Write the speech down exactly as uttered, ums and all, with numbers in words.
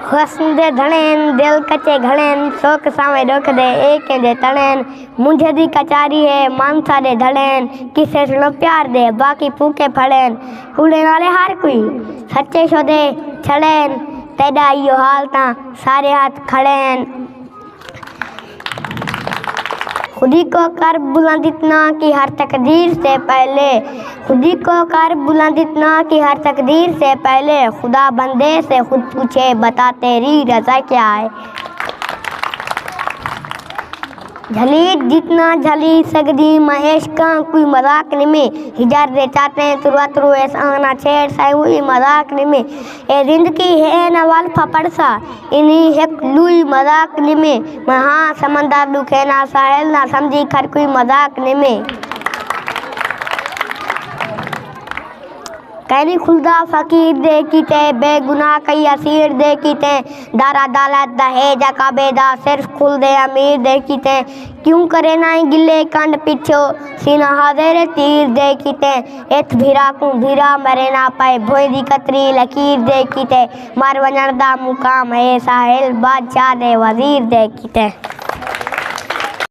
حسن دے دھڑین، دل کچے گھڑین، سوک ساویں ݙکھ دے، اے کیندے تڑین۔ منجھے دی کچاری ہے، مانسا دے دھڑین، قصے سݨو پیار دے، باقی پھوکے پھڑین۔ کڑے نالے ہر کوئی، سچے شودے چھڑین، تیݙا ایہو حال تاں سارے ہتھ کھڑین۔ خودی کو کر بلند اتنا کہ ہر تقدیر سے پہلے، خودی کو کر بلند اتنا کہ ہر تقدیر سے پہلے، خدا بندے سے خود پوچھے، بتا تیری رضا کیا ہے۔ جھلی جتنا جھلی سڳدی میں عشقاں، کوئی مذاق نمے۔ ہجر دے چاٹیں تروا ترو ایس آنا چھیڑ سائیں، وہی مذاق نمے۔ اے زندگی ہے نہ ول پھپڑسا، انہی ہک لوئی مذاق نمے۔ میں ہاں سمندر ݙکھے نہ ساحل، نہ سمجھی کھڑ کوئی مذاق نمے۔ کینی کھلدا فقیر دے کیتے، بے گناہ کئی اسیر دے کیتے، در عدالت دہیج عقبے دا صرف کھلدے امیر دے کیتے۔ کیوں کرے نائیں گلے کنڈ پچھو، سینہ حاضر تیر دے کیتے۔ اتھ بھرا کوں بھرا مرے نہ پئے، بھوئیں دی قطری لکیر دے کیتے۔ مر ونڄݨ دا مقام ہے ساحل، بادشاہ دے وزیر دے کیتے۔